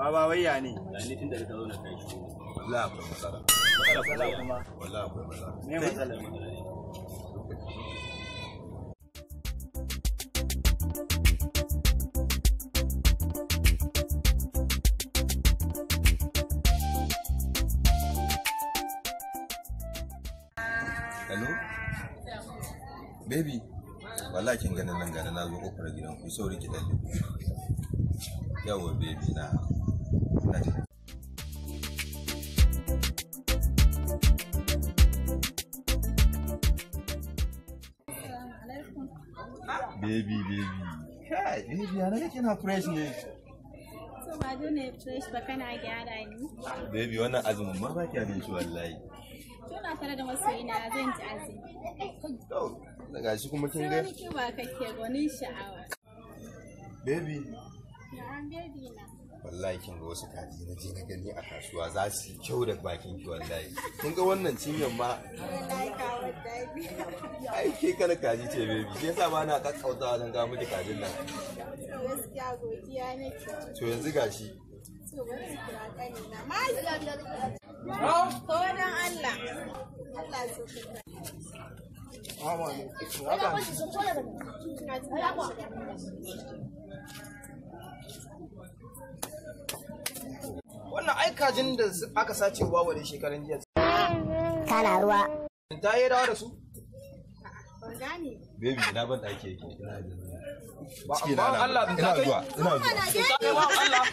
Baba wayya ne. Ni tun da ka zo na kai shi. Wallahi akwai matsala. Matsala kuma. Wallahi akwai matsala. Me matsala? Hello? Baby, wallahi kin ganin nan gane na zo kofar gidan ku sauri ki dalle. Yawa baby na. Na ji. Baby, baby. Kai, baby, ya naga kina fresh ne. To ba dole fresh ba kana gyara ni. Baby, wannan azumin ma ba kiya jin shi wallahi. To na tare da masoyina zan ji azumi. To, gashi kuma kin Sai ga wani kiba kake gwanin sha'awa. baby. Na'am baby na. Wallahi kin ga wasu kaji na je na gani a kasuwa za su yi kyau da bakin ki wallahi. Kin ga wannan cinyan ma Wallahi ka wadda ai ke kala kaji ce baby. Shi yasa ba na kakkautawa don ga miki kajin nan. To gaskiya godiya nake. To yanzu gashi. To bari in kira ƙanina. Mazi. Ko dan Allah. Allah so ka. Wannan ai kajin da aka sace wa da shekaran jiya. Kana ruwa. Ta yi dawo da su? Ban gane. Baby ina ban daki yake. Ina Ba Ciki na Allah ina ta kai. zuwa ina zuwa. Ta kai wa Allah.